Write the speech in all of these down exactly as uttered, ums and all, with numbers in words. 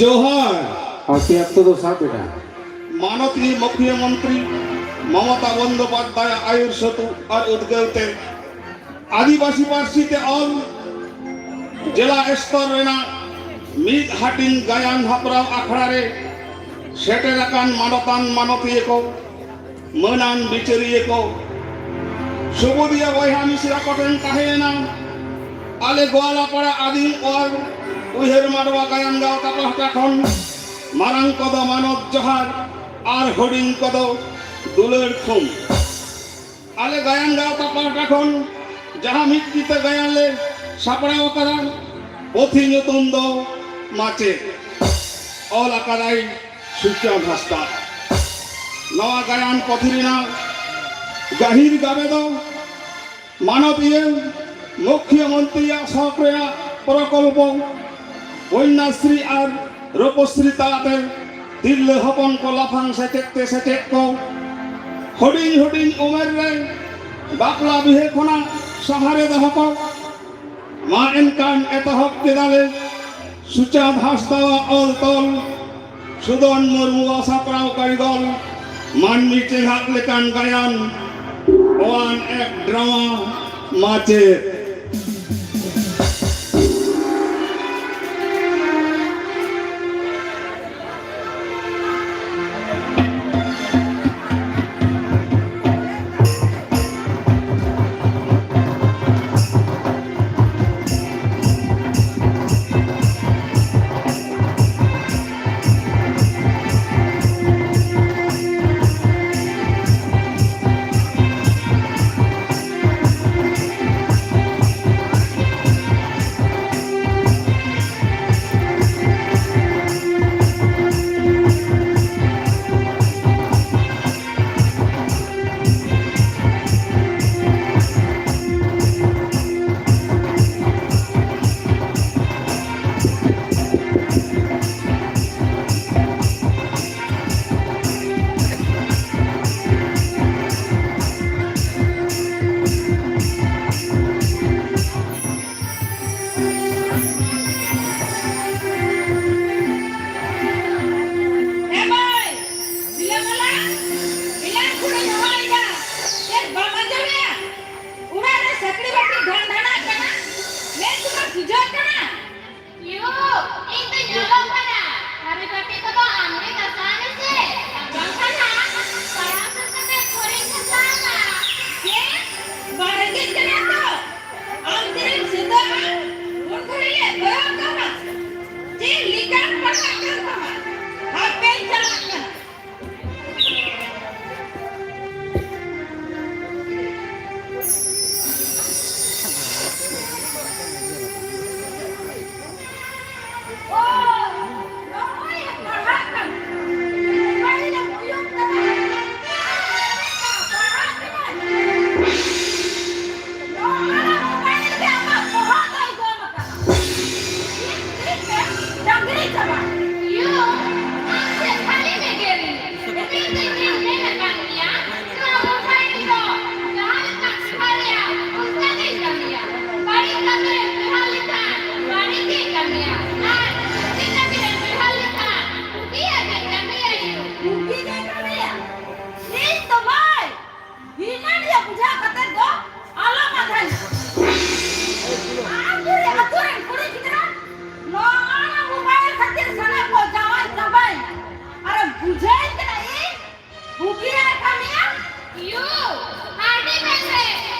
ᱡᱚᱦᱟᱨ᱾ ᱟᱨ ᱪᱮᱫ ᱚᱠᱛᱚ ᱫᱚ ᱥᱟᱵ ᱮᱫᱟ? ᱢᱟᱱᱚᱛᱤᱭᱟᱹ ᱢᱩᱠᱷᱭᱟᱹ ᱢᱚᱱᱛᱨᱤ ᱢᱚᱢᱚᱛᱟ ᱵᱚᱱᱫᱳᱯᱟᱫᱽᱫᱷᱟᱭ ᱟᱭᱩᱨ ᱥᱟᱹᱛᱩ ᱟᱨ ᱩᱫᱽᱜᱟᱹᱣ ᱛᱮ ᱟᱹᱫᱤᱵᱟᱹᱥᱤ ᱯᱟᱹᱨᱥᱤ ᱛᱮ ᱚᱞ ᱡᱮᱞᱟ ᱥᱛᱚᱨ ᱨᱮᱱᱟᱜ ᱢᱤᱫ ᱦᱟᱹᱴᱤᱧ ᱜᱟᱭᱟᱱ ᱦᱮᱯᱨᱟᱣ ᱟᱠᱷᱲᱟ ᱨᱮ ᱥᱮᱴᱮᱨ ᱟᱠᱟᱱ ᱢᱟᱱᱚᱛᱟᱱ ᱢᱟᱱᱚᱛᱤᱭᱟᱹ ᱠᱚ, ᱢᱟᱹᱱᱟᱱ ᱵᱤᱪᱟᱹᱨᱤᱭᱟᱹ ᱠᱚ, ᱥᱩᱵᱩᱫᱤᱭᱟᱹ ᱵᱚᱭᱦᱟ ᱢᱤᱥᱨᱟ ᱠᱚᱴᱷᱮᱱ ᱛᱟᱦᱮᱸᱭᱮᱱᱟ ᱟᱞᱮ ᱜᱳᱣᱟᱞᱟᱯᱟᱲᱟ ᱟᱹᱫᱤᱢ ᱚᱣᱟᱨ ᱩᱭᱦᱟᱹᱨ ᱢᱟᱰᱣᱟ ᱜᱟᱭᱟᱱ ᱜᱟᱶᱛᱟ ᱯᱟᱦᱴᱟ ᱠᱷᱚᱱ ᱢᱟᱨᱟᱝ ᱠᱚᱫᱚ ᱢᱟᱱᱚᱛ ᱡᱚᱦᱟᱨ ᱟᱨ ᱦᱩᱰᱤᱧ ᱠᱚᱫᱚ ᱫᱩᱞᱟᱹᱲ ᱛᱷᱩᱢ᱾ ᱟᱞᱮ ᱜᱟᱭᱟᱱ ᱜᱟᱶᱛᱟ ᱯᱟᱦᱴᱟ ᱠᱷᱚᱱ ᱡᱟᱦᱟᱸ ᱢᱤᱫ ᱠᱤᱛᱟᱹ ᱜᱟᱭᱟᱱ ᱞᱮ ᱥᱟᱯᱲᱟᱣ ᱟᱠᱟᱫᱟ, ᱯᱩᱛᱷᱤ ᱧᱩᱛᱩᱢ ᱫᱚ ᱢᱟᱪᱮᱫ, ᱚᱞ ᱟᱠᱟᱫᱟᱭ ᱥᱩᱪᱟᱸᱫ ᱦᱟᱸᱥᱫᱟ᱾ ᱱᱚᱣᱟ ᱜᱟᱭᱟᱱ ᱯᱩᱛᱷᱤ ᱨᱮᱱᱟᱜ ᱜᱟᱹᱦᱤᱨ ᱜᱟᱵᱮ ᱫᱚ ᱢᱟᱱᱚᱛᱤᱭᱟᱹ ᱢᱩᱠᱷᱭᱚ ᱢᱚᱱᱛᱨᱤᱭᱟᱜ ᱥᱚᱠ ᱨᱮᱱᱟᱜ ᱯᱨᱚᱠᱚᱞᱯᱚ ᱠᱚᱱᱭᱟᱥᱨᱤ ᱟᱨ ᱨᱩᱯᱚᱥᱨᱤ ᱛᱟᱞᱟᱛᱮ ᱛᱤᱨᱞᱟᱹ ᱦᱚᱯᱚᱱ ᱠᱚ ᱞᱟᱯᱷᱟᱝ ᱥᱮᱪᱮᱫ ᱛᱮ ᱥᱮᱪᱮᱫ ᱠᱚ, ᱦᱩᱰᱤᱧ ᱦᱩᱰᱤᱧ ᱩᱢᱮᱨ ᱨᱮ ᱵᱟᱯᱞᱟ ᱵᱤᱦᱟᱹ ᱠᱷᱚᱱᱟᱜ ᱥᱟᱦᱟᱨᱮ ᱫᱚᱦᱚ ᱠᱚ᱾ ᱢᱟ ᱮᱱᱠᱷᱟᱱ ᱮᱛᱚᱦᱚᱵ ᱠᱮᱫᱟᱞᱮ ᱥᱩᱪᱟᱸᱫ ᱦᱟᱸᱥᱫᱟᱣᱟᱜ ᱚᱞ ᱛᱚᱞ, ᱥᱩᱫᱚᱱ ᱢᱩᱨᱢᱩᱣᱟᱜ ᱥᱟᱯᱲᱟᱣ ᱠᱟᱹᱨᱤᱜᱚᱞ, ᱢᱟᱹᱱᱢᱤ ᱪᱮᱸᱜᱷᱟᱜ ᱞᱮᱠᱟᱱ ᱜᱟᱭᱟᱱ, ᱚᱣᱟᱱ ᱮᱠ ᱰᱨᱟᱢᱟ ᱢᱟᱪᱮᱫ᱾ ᱰᱟᱝᱨᱤ ᱪᱟᱵᱟ᱾ ᱭᱩ, ᱟᱢ ᱪᱮᱫ ᱠᱷᱟᱹᱞᱤᱢ ᱮᱜᱮᱨᱤᱧᱟ? ᱢᱤᱫ ᱫᱤᱱ ᱤᱧ ᱢᱮᱱ ᱟᱠᱟᱫ ᱢᱮᱭᱟ, ᱱᱚᱣᱟ ᱢᱳᱵᱟᱭᱤᱞ ᱫᱚ ᱡᱟᱦᱟᱸ ᱞᱮᱠᱟᱢ ᱵᱮᱵᱚᱦᱟᱨᱮᱭᱟ, ᱚᱱᱠᱟ ᱜᱮᱭ ᱠᱟᱹᱢᱤᱭᱟ᱾ ᱵᱟᱹᱲᱤᱡ ᱠᱟᱹᱢᱤ ᱨᱮᱢ ᱵᱮᱵᱚᱦᱟᱨ ᱞᱮᱠᱷᱟᱱ, ᱵᱟᱹᱲᱤᱡ ᱜᱮᱭ ᱠᱟᱹᱢᱤᱭᱟ᱾ ᱟᱨ ᱵᱩᱜᱤ ᱠᱟᱹᱢᱤ ᱨᱮᱢ ᱵᱮᱵᱚᱦᱟᱨ ᱞᱮᱠᱷᱟᱱ, ᱵᱩᱜᱤᱭᱟᱜ ᱜᱮᱭ ᱠᱟᱹᱢᱤᱭᱟ ᱭᱩ᱾ ᱵᱩᱜᱤ ᱜᱮᱭ ᱠᱟᱹᱢᱤᱭᱟ? ᱤᱧ ᱫᱚ ᱵᱟᱭ᱾ ᱦᱤᱱᱟᱹᱱᱤᱭᱟᱹ ᱵᱩᱡᱷᱟᱹᱣ ᱠᱟᱛᱮ ᱫᱚ ᱟᱞᱚᱢ ᱟᱫᱷᱟᱭᱟ᱾ ᱟᱢ ᱡᱩᱫᱤ ᱟᱹᱛᱩ ᱨᱮᱱ ᱠᱩᱲᱤ ᱜᱤᱫᱽᱨᱟᱹ ᱱᱚᱣᱟ ᱢᱳᱵᱟᱭᱤᱞ ᱠᱷᱟᱹᱛᱤᱨ ᱥᱟᱱᱟᱢ ᱠᱚ ᱡᱟᱶᱟᱭ ᱪᱟᱵᱟᱭᱮᱱᱟ᱾ ᱟᱨᱮᱢ ᱵᱩᱡᱷᱟᱹᱣᱮ ᱠᱟᱱᱟ ᱤᱧ ᱵᱩᱜᱤᱭᱟᱜ ᱠᱟᱹᱢᱤᱭᱟ? ᱭᱩ, ᱦᱟᱺᱰᱤ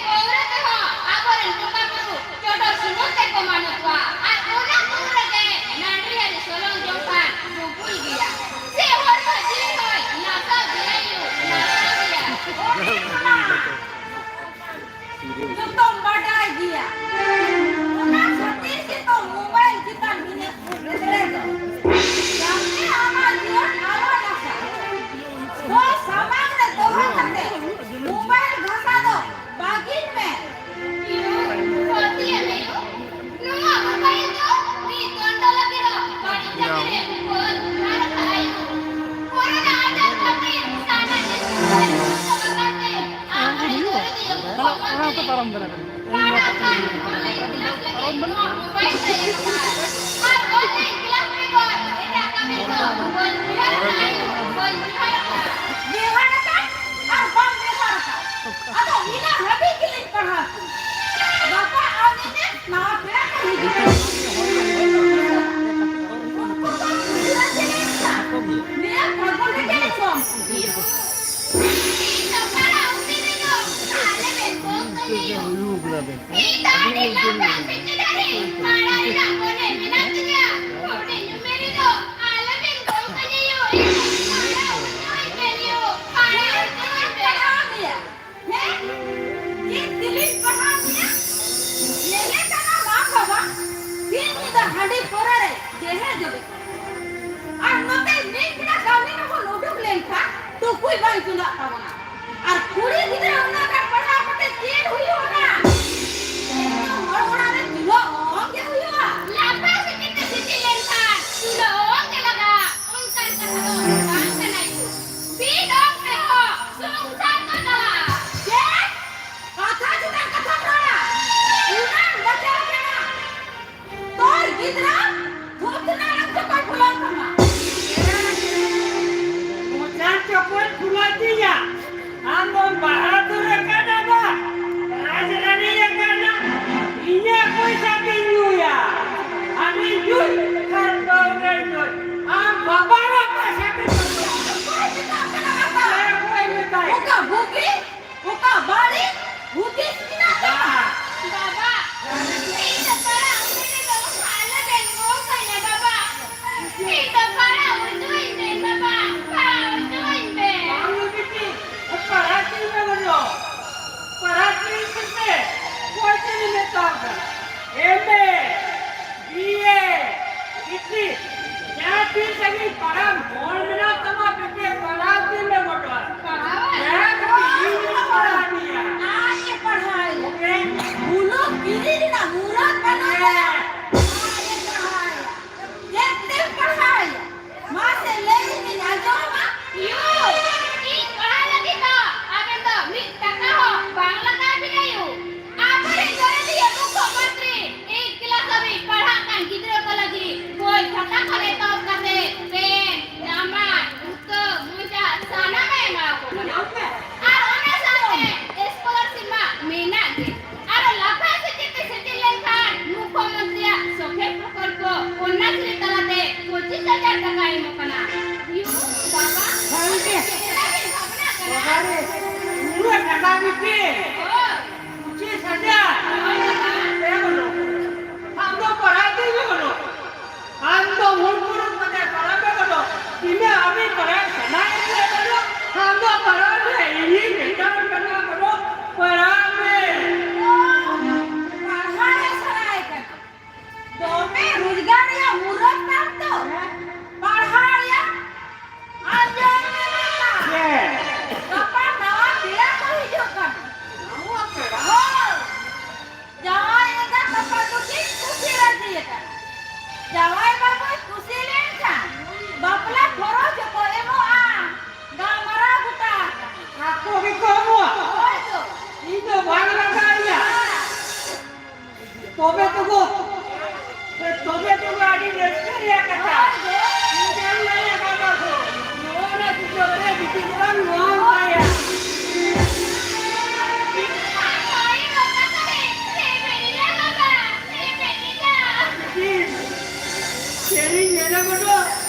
ᱯᱟᱹᱣᱨᱟᱹ ᱛᱮᱦᱚᱸ ᱟᱵᱚᱨᱮᱱ ᱵᱚᱸᱜᱟ ᱵᱩᱨᱩ ᱪᱚᱰᱚᱨ ᱥᱩᱢᱩᱝ ᱛᱮᱠᱚ ᱢᱟᱱᱚᱛᱚᱜᱼᱟ᱾ ᱟᱨ ᱚᱱᱟ ᱠᱚ ᱨᱮᱜᱮ ᱱᱟᱹᱰᱨᱤ ᱟᱹᱨᱤ ᱥᱚᱞᱚᱝ ᱡᱚᱝ ᱠᱷᱟᱱ ᱰᱩᱵᱩᱞ ᱜᱮᱭᱟ᱾ ᱥᱮ ᱦᱚᱲᱢᱚ ᱡᱤᱣᱤ ᱦᱚᱸᱭ ᱱᱟᱥᱟᱣ ᱜᱮᱭᱟ ᱭᱩ, ᱱᱟᱥᱟᱣ ᱜᱮᱭᱟ᱾ ᱡᱚᱛᱚᱢ ᱵᱟᱰᱟᱭ ᱜᱮᱭᱟ᱾ ᱚᱱᱟ ᱠᱷᱟᱹᱛᱤᱨ ᱜᱮᱛᱚ ᱢᱳᱵᱟᱭᱤᱞ ᱪᱮᱛᱟᱱ ᱱᱤᱱᱟᱹᱜ ᱮᱫᱽᱨᱮ ᱫᱚ᱾ ᱡᱟᱛᱮ ᱟᱢᱟᱜ ᱡᱤᱭᱚᱱ ᱟᱞᱚ ᱱᱟᱥᱟᱜ᱾ ᱫᱚ ᱥᱟᱢᱟᱝ ᱨᱮ ᱫᱚᱦᱚ ᱠᱟᱛᱮ ᱢᱳᱵᱟᱭᱤᱞ ᱜᱷᱟᱥᱟᱣ ᱫᱚ ᱵᱟᱹᱜᱤᱭ ᱢᱮ᱾ ᱤᱭᱩ, ᱵᱟᱹᱜᱤᱭᱟᱹᱧ ᱟᱭᱳ᱾ ᱱᱚᱣᱟ ᱢᱳᱵᱟᱭᱤᱞ ᱫᱚ ᱢᱤᱫ ᱪᱚᱱᱫᱚ ᱞᱟᱹᱜᱤᱫ ᱫᱚ ᱵᱟᱹᱲᱤᱡ ᱠᱟᱹᱢᱤ ᱨᱮ ᱵᱚᱞ ᱟᱨ ᱠᱷᱟᱨᱟᱭ᱾ ᱠᱚᱨᱳᱱᱟ ᱟᱡᱟᱨ ᱠᱷᱟᱹᱛᱤᱨ ᱥᱟᱱᱟᱢ ᱡᱤᱱᱤᱥ ᱠᱚ ᱵᱚᱱᱫᱚ ᱟᱠᱟᱱ ᱛᱮ ᱟᱢ ᱟᱹᱰᱤ ᱡᱳᱨ ᱜᱮ ᱚᱱᱟ ᱠᱚ ᱯᱟᱨᱚᱢ ᱫᱟᱲᱮᱭᱟᱜ ᱠᱟᱱᱟ᱾ ᱯᱟᱲᱦᱟᱜ ᱠᱟᱱ ᱚᱱᱞᱟᱭᱤᱱ ᱠᱞᱟᱥ ᱞᱟᱹᱜᱤᱫ ᱱᱚᱣᱟ ᱢᱳᱵᱟᱭᱤᱞ ᱫᱚ ᱮᱢ ᱟᱠᱟᱫ᱾ ᱟᱨ ᱚᱱᱞᱟᱭᱤᱱ ᱠᱞᱟᱥ ᱵᱮᱜᱚᱨ ᱮᱴᱟᱜ ᱠᱟᱹᱢᱤ ᱠᱚ ᱵᱚᱱᱫ ᱵᱮᱣᱦᱟᱨ ᱟᱠᱟᱫ᱾ ᱵᱚᱱᱫ ᱵᱮᱣᱦᱟᱨ ᱟᱠᱟᱫ᱾ ᱵᱮᱣᱦᱟᱨ ᱟᱠᱟᱫ ᱟᱨ ᱵᱟᱢ ᱵᱮᱣᱦᱟᱨ ᱟᱠᱟᱫ᱾ ᱟᱫᱚ ᱤᱱᱟᱹ ᱦᱟᱹᱵᱤᱡ ᱜᱮᱞᱤᱧ ᱯᱟᱲᱦᱟᱣ ᱠᱟᱱᱟ᱾ ᱜᱟᱯᱟ ᱟᱢ ᱤᱧ ᱱᱟᱣᱟ ᱯᱮᱲᱟ ᱠᱚ ᱦᱤᱡᱩᱜᱼᱟ᱾ ᱩᱱᱠᱩ ᱠᱚ ᱵᱩᱡᱷᱟᱹᱣ ᱪᱮᱫ ᱞᱮᱠᱟ? ᱱᱤᱭᱟᱹ ᱯᱷᱟᱹᱜᱩᱱ ᱨᱮᱜᱮ ᱞᱮ ᱡᱚᱢ ᱠᱚᱣᱟ᱾ ᱤᱧ ᱫᱚ ᱯᱟᱲᱦᱟᱣ ᱩᱛᱟᱹᱨ ᱨᱮᱫᱚ ᱟᱞᱮ ᱵᱮᱥ ᱠᱚ ᱠᱟᱹᱢᱤᱭᱟ᱾ ᱤᱧ ᱫᱚ ᱟᱹᱰᱤ ᱞᱟᱯᱷᱟᱝ ᱥᱮᱪᱮᱫ ᱟᱹᱨᱤ ᱯᱟᱲᱦᱟᱣ ᱨᱮᱱᱟᱜ ᱢᱚᱱᱮ ᱢᱮᱱᱟᱜ ᱛᱤᱧᱟ᱾ ᱦᱩᱰᱤᱧ ᱩᱢᱮᱨ ᱨᱮᱫᱚ ᱟᱞᱮ ᱵᱮᱥ ᱠᱚ ᱠᱟᱹᱢᱤᱭᱟ᱾ ᱟᱨ ᱱᱚᱛᱮ ᱢᱤᱫ ᱵᱮᱲᱟ ᱠᱟᱹᱢᱤ ᱨᱮᱵᱚᱱ ᱩᱰᱩᱠ ᱞᱮᱱᱠᱷᱟᱱ ᱴᱩᱠᱩᱡ ᱵᱟᱝ ᱪᱚᱸᱫᱟᱜ ᱛᱟᱵᱚᱱᱟ᱾ ᱟᱨ ᱠᱩᱲᱤ ᱜᱤᱫᱽᱨᱟᱹ ᱩᱱᱟᱹᱜ ᱜᱟᱱ ᱯᱟᱲᱦᱟᱣ ᱠᱟᱛᱮ ᱪᱮᱫ ᱦᱩᱭᱩᱜᱼᱟ? ᱮᱠᱫᱚᱢ ᱦᱚᱲ ᱚᱲᱟᱜ ᱨᱮ ᱪᱩᱞᱦᱟᱹ ᱚᱝ ᱜᱮ ᱦᱩᱭᱩᱜᱼᱟ᱾ ᱞᱟᱯᱷᱟ ᱥᱮᱪᱮᱫ ᱛᱮ ᱥᱮᱪᱮᱫ ᱞᱮᱱᱠᱷᱟᱱ ᱪᱩᱞᱦᱟᱹ ᱚᱝ ᱜᱮ ᱞᱟᱜᱟᱜᱼᱟ᱾ ᱚᱱᱠᱟᱱ ᱠᱟᱛᱷᱟ ᱫᱚ ᱵᱟᱝ ᱠᱟᱱᱟ ᱭᱩ᱾ ᱵᱤᱫ ᱚᱝ ᱛᱮᱦᱚᱸ ᱥᱚᱝᱥᱟᱨ ᱫᱚ ᱪᱟᱞᱟᱜᱼᱟ᱾ ᱪᱮᱫ? ᱠᱟᱛᱷᱟ ᱪᱮᱛᱟᱱ ᱠᱟᱛᱷᱟᱢ ᱨᱚᱲᱟ? ᱩᱱᱟᱹᱜ ᱵᱟᱡᱟᱣ ᱠᱟᱱᱟ? ᱛᱚᱨ ᱜᱤᱫᱽᱨᱟᱹ ᱵᱷᱩᱛᱱᱟ ᱨᱮ ᱪᱚᱠᱚᱡ ᱯᱷᱩᱞᱟᱹᱣ ᱛᱟᱢᱟ᱾ ᱢᱚᱪᱟ ᱪᱚᱠᱚᱡ ᱯᱷᱩᱞᱟᱹᱣ ᱛᱤᱧᱟ᱾ ᱟᱢ ᱫᱚᱢ ᱵᱟᱦᱟᱫᱩᱨ ᱟᱠᱟᱱᱟ ᱵᱟ? ᱨᱟᱡᱽᱨᱟᱱᱤ ᱟᱠᱟᱱᱟ? ᱤᱧᱟᱹᱜ ᱯᱚᱭᱥᱟ ᱛᱤᱧ ᱧᱩᱭᱟ᱾ ᱟᱢᱤᱧ ᱧᱩᱭ ᱟᱨ ᱯᱟᱹᱣᱨᱟᱹᱧ ᱧᱩᱭ᱾ ᱟᱢ ᱵᱟᱵᱟ ᱨᱮ ᱯᱚᱭᱥᱟ ᱛᱤᱧ ᱧᱩᱭᱟ᱾ ᱚᱠᱚᱭ ᱢᱮᱛᱟᱢ ᱠᱟᱱᱟ ᱵᱟᱵᱟ? ᱚᱠᱚᱭ ᱢᱮᱛᱟᱭ? ᱚᱠᱟ ᱵᱩᱜᱤ? ᱚᱠᱟ ᱵᱟᱹᱲᱤᱡ ᱦᱩᱫᱤᱥ ᱢᱮᱱᱟᱜ ᱛᱟᱢᱟ? ᱵᱟᱵᱟ, ᱤᱧ ᱫᱚ ᱯᱟᱲᱦᱟᱜ ᱩᱢᱮᱨ ᱨᱮᱫᱚ ᱟᱞᱚᱵᱮᱱ ᱜᱚᱝ ᱠᱟᱹᱧᱟ ᱵᱟᱵᱟ᱾ ᱤᱧ ᱫᱚ ᱯᱟᱲᱦᱟᱜ ᱦᱚᱪᱚᱧ ᱵᱮᱱ ᱵᱟᱵᱟ, ᱯᱟᱲᱦᱟᱜ ᱦᱚᱪᱚᱧ ᱵᱮᱱ᱾ ᱵᱟᱝ ᱵᱤᱴᱤ, ᱯᱟᱲᱦᱟᱜ ᱪᱮᱫ ᱮᱢ ᱢᱮᱱᱟ? ᱯᱟᱲᱦᱟᱜ ᱪᱮᱫ ᱮᱢ ᱢᱮᱱᱟ? ᱚᱠᱚᱭ ᱪᱮᱫ ᱮ ᱢᱮᱛᱟᱢ ᱠᱟᱱᱟ? ᱮᱢ ᱮ, ᱵᱤ ᱮ, ᱵᱤᱴᱤ, ᱡᱟᱦᱟᱸ ᱛᱤᱱ ᱥᱟᱺᱜᱤᱧ ᱯᱟᱲᱦᱟᱣ ᱢᱚᱱ ᱢᱮᱱᱟᱜ ᱛᱟᱢᱟ, ᱵᱤᱴᱤ, ᱯᱟᱲᱦᱟᱣ ᱛᱤᱱ ᱨᱮ ᱵᱚᱴᱚᱞ? ᱯᱟᱲᱦᱟᱣ? ᱦᱮᱸ, ᱵᱤᱴᱤ, ᱤᱧ ᱫᱚ ᱯᱟᱲᱦᱟᱣ ᱢᱮᱭᱟ᱾ ᱟᱡ ᱮ ᱯᱟᱲᱦᱟᱣ ᱮᱭᱟ᱾ ᱦᱮᱸ᱾ ᱵᱩᱞᱩᱝ ᱠᱤᱨᱤᱧ ᱨᱮᱱᱟᱜ ᱢᱩᱨᱟᱹᱫ ᱵᱟᱹᱱᱩᱜ ᱛᱟᱭᱟ᱾ ᱦᱮᱸ᱾ ᱟᱡ ᱮ ᱯᱟᱲᱦᱟᱣ ᱮᱭᱟ᱾ ᱪᱮᱫ ᱛᱮᱢ ᱯᱟᱲᱦᱟᱣ ᱮᱭᱟ? ᱢᱟᱥᱮ ᱞᱟᱹᱭ ᱢᱮᱧ ᱟᱸᱡᱚᱢᱟ᱾ ᱭᱩ, ᱤᱧ ᱯᱟᱲᱦᱟᱣ ᱞᱟᱹᱜᱤᱫ ᱫᱚ ᱟᱵᱮᱱ ᱫᱚ ᱢᱤᱫ ᱴᱟᱠᱟ ᱦᱚᱸ ᱵᱟᱝ ᱞᱟᱜᱟᱣ ᱵᱮᱱᱟ ᱭᱩ᱾ ᱟᱵᱚᱨᱮᱱ ᱫᱚᱨᱚᱫᱤᱭᱟᱹ ᱢᱩᱠᱷᱚᱢᱚᱱᱛᱨᱤ ᱮᱭᱤᱴ ᱠᱞᱟᱥ ᱦᱟᱹᱵᱤᱡ ᱯᱟᱲᱦᱟᱜ ᱠᱟᱱ ᱜᱤᱫᱽᱨᱟᱹ ᱠᱚ ᱞᱟᱹᱜᱤᱫ ᱵᱳᱭ ᱠᱷᱟᱛᱟ ᱠᱷᱚᱱ ᱮᱛᱚᱦᱚᱵ ᱠᱟᱛᱮ ᱯᱮᱱ, ᱡᱟᱢᱟ, ᱡᱩᱛᱟᱹ, ᱢᱚᱡᱟ ᱥᱟᱱᱟᱢᱮ ᱮᱢᱟ ᱠᱚ ᱠᱟᱱᱟ᱾ ᱟᱨ ᱚᱱᱟ ᱥᱟᱶᱛᱮ ᱥᱠᱚᱞᱟᱨᱥᱤᱯ ᱢᱟ ᱢᱮᱱᱟᱜ ᱜᱮ᱾ ᱟᱨ ᱞᱟᱯᱷᱟᱝ ᱥᱮᱪᱮᱫ ᱛᱮ ᱥᱮᱪᱮᱫ ᱞᱮᱱᱠᱷᱟᱱ ᱢᱩᱠᱷᱚᱢᱚᱱᱛᱨᱤᱭᱟᱜ ᱥᱚᱠᱷᱮ ᱯᱨᱚᱠᱚᱞᱯᱚ ᱠᱚᱱᱭᱟᱥᱨᱤ ᱛᱟᱞᱟᱛᱮ ᱯᱚᱸᱪᱤᱥ ᱦᱟᱡᱟᱨ ᱴᱟᱠᱟ ᱮᱢᱚᱜ ᱠᱟᱱᱟ᱾ ᱭᱩ, ᱵᱟᱵᱟ, ᱥᱟᱹᱨᱤ ᱜᱮ? ᱪᱮᱫ ᱞᱮᱠᱟ ᱵᱤᱱ ᱵᱷᱟᱵᱽᱱᱟᱜ ᱠᱟᱱᱟ? ᱵᱟᱵᱟ ᱨᱮ, ᱩᱱᱟᱹᱜ ᱴᱟᱠᱟ ᱵᱤᱴᱤ? ᱦᱳᱭ᱾ ᱯᱚᱸᱪᱤᱥ ᱦᱟᱡᱟᱨ? ᱦᱳᱭ, ᱵᱟᱵᱟ᱾ ᱮ ᱵᱚᱞᱚ, ᱟᱢ ᱫᱚ ᱯᱟᱲᱦᱟᱣ ᱛᱮ ᱜᱮ ᱵᱚᱞᱚ᱾ ᱟᱢ ᱫᱚ ᱢᱩᱞ ᱢᱩᱞᱩᱠ ᱠᱟᱛᱮ ᱯᱟᱲᱦᱟᱣ ᱢᱮ ᱵᱚᱞᱚ᱾ ᱛᱤᱱᱟᱹᱜ ᱟᱹᱰᱤ ᱯᱟᱲᱦᱟᱣ ᱥᱟᱱᱟᱭᱮᱫ ᱢᱮᱭᱟ ᱵᱚᱞᱚ, ᱟᱢ ᱫᱚ ᱯᱟᱲᱦᱟᱣ ᱢᱮ, ᱤᱧᱤᱧ ᱢᱮᱛᱟᱢ ᱠᱟᱱᱟ ᱵᱚᱞᱚ, ᱯᱟᱲᱦᱟᱣ ᱢᱮ᱾ ᱯᱟᱲᱦᱟᱣ ᱮ ᱥᱟᱱᱟᱭᱮ ᱠᱟᱱᱟ᱾ ᱫᱚᱢᱮ ᱨᱳᱡᱽᱜᱟᱨ ᱨᱮᱭᱟᱜ ᱢᱩᱨᱟᱹᱫ ᱛᱟᱢ ᱫᱚ ᱪᱮᱫ ᱤᱧ ᱢᱮᱱᱟ ᱜᱚᱫᱚ,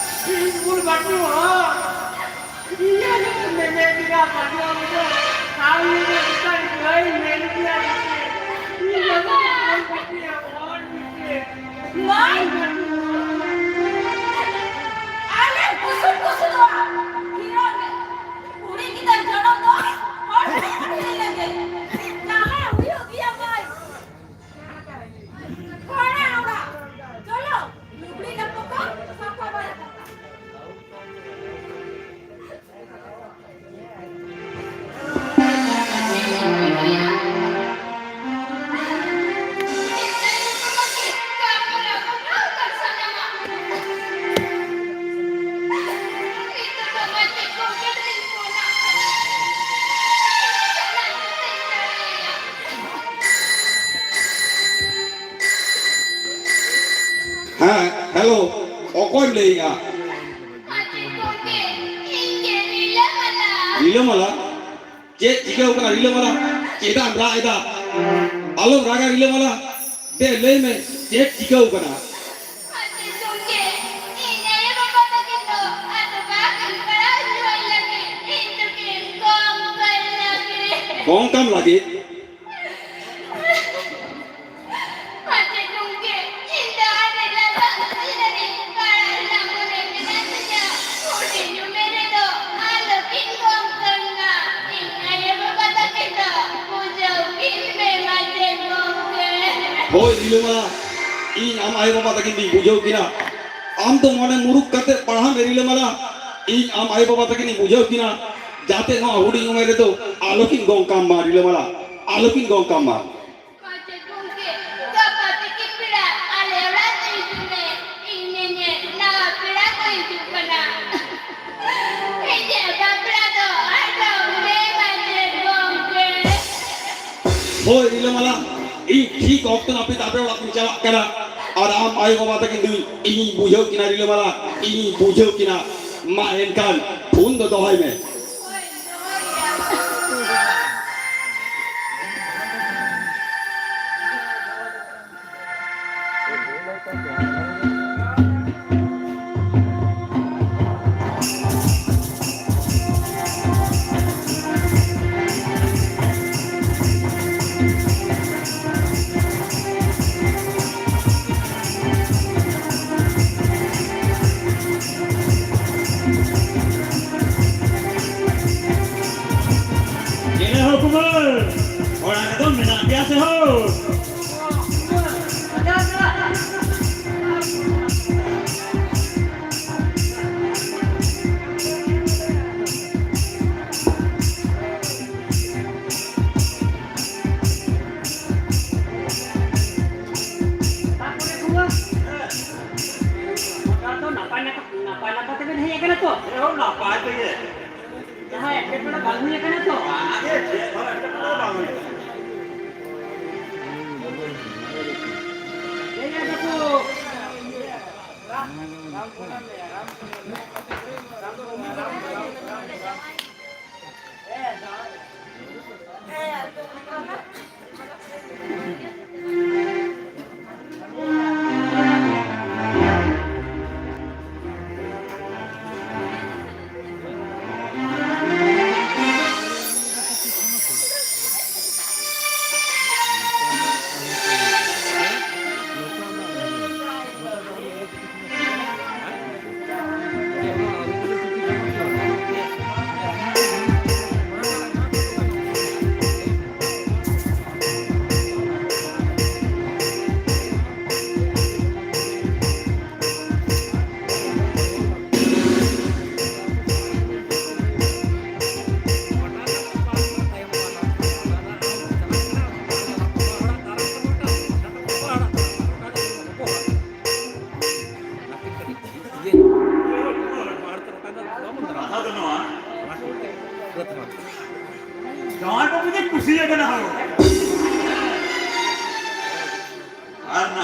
ᱤᱧ ᱵᱩᱞ ᱵᱟᱹᱴᱩ ᱦᱚᱲ᱾ ᱤᱧ ᱟᱫᱚ ᱢᱮᱱᱮᱫ ᱜᱮᱭᱟ, ᱵᱟᱹᱴᱩ ᱵᱟᱹᱵᱩ ᱫᱚ ᱥᱟᱶ ᱧᱤᱫᱟᱹ ᱪᱮᱛᱟᱱ ᱜᱟᱹᱭ ᱢᱮᱱ ᱜᱮᱭᱟ ᱜᱚᱫᱚ᱾ ᱤᱧ ᱟᱫᱚ ᱵᱚᱞ ᱵᱤᱴᱤᱭᱟ, ᱵᱚᱞ ᱵᱤᱴᱤ᱾ ᱵᱟᱝ᱾ ᱟᱞᱮ ᱠᱩᱥᱩᱢ ᱠᱩᱥᱩᱢᱚᱜᱼᱟ᱾ ᱠᱷᱤᱨᱚ ᱜᱮ᱾ ᱠᱩᱲᱤ ᱜᱤᱫᱟᱹᱨ ᱡᱚᱱᱚᱢ ᱫᱚ ᱦᱚᱲ ᱴᱷᱮᱱ ᱠᱷᱚᱱ ᱦᱮᱡ ᱞᱮᱱ ᱜᱮ᱾ ᱡᱟᱦᱟᱸ ᱦᱩᱭᱩᱜ ᱜᱮᱭᱟ ᱢᱟᱹᱭ᱾ ᱠᱚᱲᱟ ᱚᱲᱟᱜ᱾ ᱪᱚᱞᱚ, ᱞᱩᱜᱽᱲᱤ ᱞᱟᱯᱚ ᱠᱚ ᱥᱟᱯᱷᱟ ᱵᱟᱲᱟ ᱠᱟᱜᱼᱟ᱾ ᱦᱮᱸ, ᱦᱮᱞᱳ, ᱚᱠᱚᱭᱮᱢ ᱞᱟᱹᱭᱮᱜᱼᱟ? ᱟᱪᱪᱷᱟ ᱜᱚᱢᱠᱮ, ᱤᱧ ᱜᱮ ᱨᱤᱞᱟᱹᱢᱟᱞᱟ᱾ ᱨᱤᱞᱟᱹᱢᱟᱞᱟ? ᱪᱮᱫ ᱪᱤᱠᱟᱹᱣ ᱠᱟᱱᱟ ᱨᱤᱞᱟᱹᱢᱟᱞᱟ? ᱪᱮᱫᱟᱜ ᱮᱢ ᱨᱟᱜ ᱮᱫᱟ? ᱟᱞᱚᱢ ᱨᱟᱜᱟ ᱨᱤᱞᱟᱹᱢᱟᱞᱟ᱾ ᱫᱮ, ᱞᱟᱹᱭ ᱢᱮ, ᱪᱮᱫ ᱪᱤᱠᱟᱹᱣ ᱠᱟᱱᱟ? ᱟᱪᱪᱷᱟ ᱜᱚᱢᱠᱮ, ᱤᱧ ᱟᱭᱳ ᱵᱟᱵᱟ ᱛᱟᱹᱠᱤᱱ ᱫᱚ ᱟᱫᱚ ᱵᱟᱠᱤᱱ ᱯᱟᱲᱦᱟᱣ ᱦᱚᱪᱚᱣᱟᱹᱧ ᱞᱟᱹᱜᱤᱫ, ᱤᱧ ᱫᱚᱠᱤᱱ ᱜᱚᱝ ᱠᱟᱹᱧ ᱞᱟᱹᱜᱤᱫ᱾ ᱜᱚᱝ ᱠᱟᱢ ᱞᱟᱹᱜᱤᱫ? ᱟᱪᱪᱷᱟ ᱜᱚᱢᱠᱮ, ᱤᱧ ᱫᱚ ᱟᱹᱰᱤ ᱞᱟᱞᱚ ᱤᱧ ᱨᱮᱱ ᱯᱟᱲᱦᱟᱜ ᱨᱮᱱᱟᱜ ᱢᱚᱱᱮ ᱢᱮᱱᱟᱜ ᱛᱤᱧᱟ᱾ ᱦᱩᱰᱤᱧ ᱩᱢᱮᱨ ᱨᱮᱫᱚ ᱟᱞᱚᱠᱤᱱ ᱜᱚᱝ ᱠᱟᱹᱧ ᱢᱟ᱾ ᱤᱧ ᱟᱭᱳ ᱵᱟᱵᱟ ᱛᱟᱹᱠᱤᱱ ᱫᱚ ᱵᱩᱡᱷᱟᱹᱣ ᱠᱤᱱ ᱢᱮ ᱢᱟᱪᱮᱫ ᱜᱚᱢᱠᱮ᱾ ᱦᱳᱭ ᱨᱤᱞᱟᱹᱢᱟᱞᱟ, ᱤᱧ ᱟᱢ ᱟᱭᱳ ᱵᱟᱵᱟ ᱛᱟᱹᱠᱤᱱ ᱫᱚᱧ ᱵᱩᱡᱷᱟᱹᱣ ᱠᱤᱱᱟ᱾ ᱟᱢ ᱫᱚ ᱢᱚᱱᱮ ᱢᱩᱨᱩᱠ ᱠᱟᱛᱮ ᱯᱟᱲᱦᱟᱜ ᱢᱮ ᱨᱤᱞᱟᱹᱢᱟᱞᱟ᱾ ᱤᱧ ᱟᱢ ᱟᱭᱳ ᱵᱟᱵᱟ ᱛᱟᱹᱠᱤᱱ ᱤᱧ ᱵᱩᱡᱷᱟᱹᱣ ᱠᱤᱱᱟ, ᱡᱟᱛᱮ ᱱᱚᱣᱟ ᱦᱩᱰᱤᱧ ᱩᱢᱮᱨ ᱨᱮᱫᱚ ᱟᱞᱚᱠᱤᱱ ᱜᱚᱝ ᱠᱟᱢ ᱢᱟ ᱨᱤᱞᱟᱹᱢᱟᱞᱟ, ᱟᱞᱚᱠᱤᱱ ᱜᱚᱝ ᱠᱟᱢ ᱢᱟ᱾ ᱢᱟᱪᱮᱫ ᱜᱚᱢᱠᱮ, ᱜᱟᱯᱟ ᱛᱤᱠᱤᱱ ᱵᱮᱲᱟ ᱟᱞᱮ ᱚᱲᱟᱜ ᱛᱮ ᱦᱤᱡᱩᱜ ᱢᱮ᱾ ᱤᱧ ᱧᱮᱧᱮᱞ ᱱᱟᱣᱟ ᱯᱮᱲᱟ ᱠᱚ ᱦᱤᱡᱩᱜ ᱠᱟᱱᱟ᱾ ᱤᱧᱟᱹᱜ ᱵᱟᱯᱞᱟ ᱫᱚ ᱟᱴᱚᱠ ᱢᱮ ᱢᱟᱪᱮᱫ ᱜᱚᱢᱠᱮ᱾ ᱦᱳᱭ ᱨᱤᱞᱟᱹᱢᱟᱞᱟ, ᱤᱧ ᱴᱷᱤᱠ ᱚᱠᱛᱚ ᱱᱟᱹᱯᱤᱛ ᱟᱯᱮ ᱚᱲᱟᱜ ᱛᱤᱧ ᱪᱟᱞᱟᱜ ᱠᱟᱱᱟ᱾ ᱟᱨ ᱟᱢ ᱟᱭᱳ ᱵᱟᱵᱟ ᱛᱟᱹᱠᱤᱱ ᱫᱚ ᱤᱧᱤᱧ ᱵᱩᱡᱷᱟᱹᱣ ᱠᱤᱱᱟ ᱨᱤᱞᱟᱹᱢᱟᱞᱟ, ᱤᱧᱤᱧ ᱵᱩᱡᱷᱟᱹᱣ ᱠᱤᱱᱟ᱾ ᱢᱟ ᱮᱱᱠᱷᱟᱱ ᱯᱷᱳᱱ ᱫᱚ ᱫᱚᱦᱚᱭ ᱢᱮ᱾ ᱪᱮᱞᱮ ᱦᱳ ᱠᱩᱢᱟᱨ, ᱚᱲᱟᱜ ᱨᱮᱫᱚ ᱢᱮᱱᱟᱜ ᱯᱮᱭᱟ ᱥᱮ ᱦᱳ? ᱛᱟᱨᱯᱚᱨᱮ ᱠᱷᱚᱵᱚᱨ? ᱱᱟᱯᱟᱭ ᱱᱟᱯᱟᱭ, ᱱᱟᱯᱟᱭ ᱱᱟᱯᱟᱭ ᱛᱮᱵᱮᱱ ᱦᱮᱡ ᱟᱠᱟᱱᱟ ᱛᱚ? ᱦᱮᱸ, ᱱᱟᱯᱟᱭ ᱛᱮᱜᱮ᱾ ᱡᱟᱦᱟᱸ ᱮᱴᱠᱮᱴᱚᱬᱮ ᱵᱟᱝ ᱦᱩᱭ ᱟᱠᱟᱱᱟ ᱛᱚ? ᱵᱟᱝ, ᱪᱮᱫ ᱦᱚᱸ ᱮᱴᱠᱮᱴᱚᱬᱮ ᱵᱟᱝ ᱦᱩᱭ ᱟᱠᱟᱱᱟ᱾ ᱞᱟᱹᱭ ᱮᱫᱟ ᱠᱚ,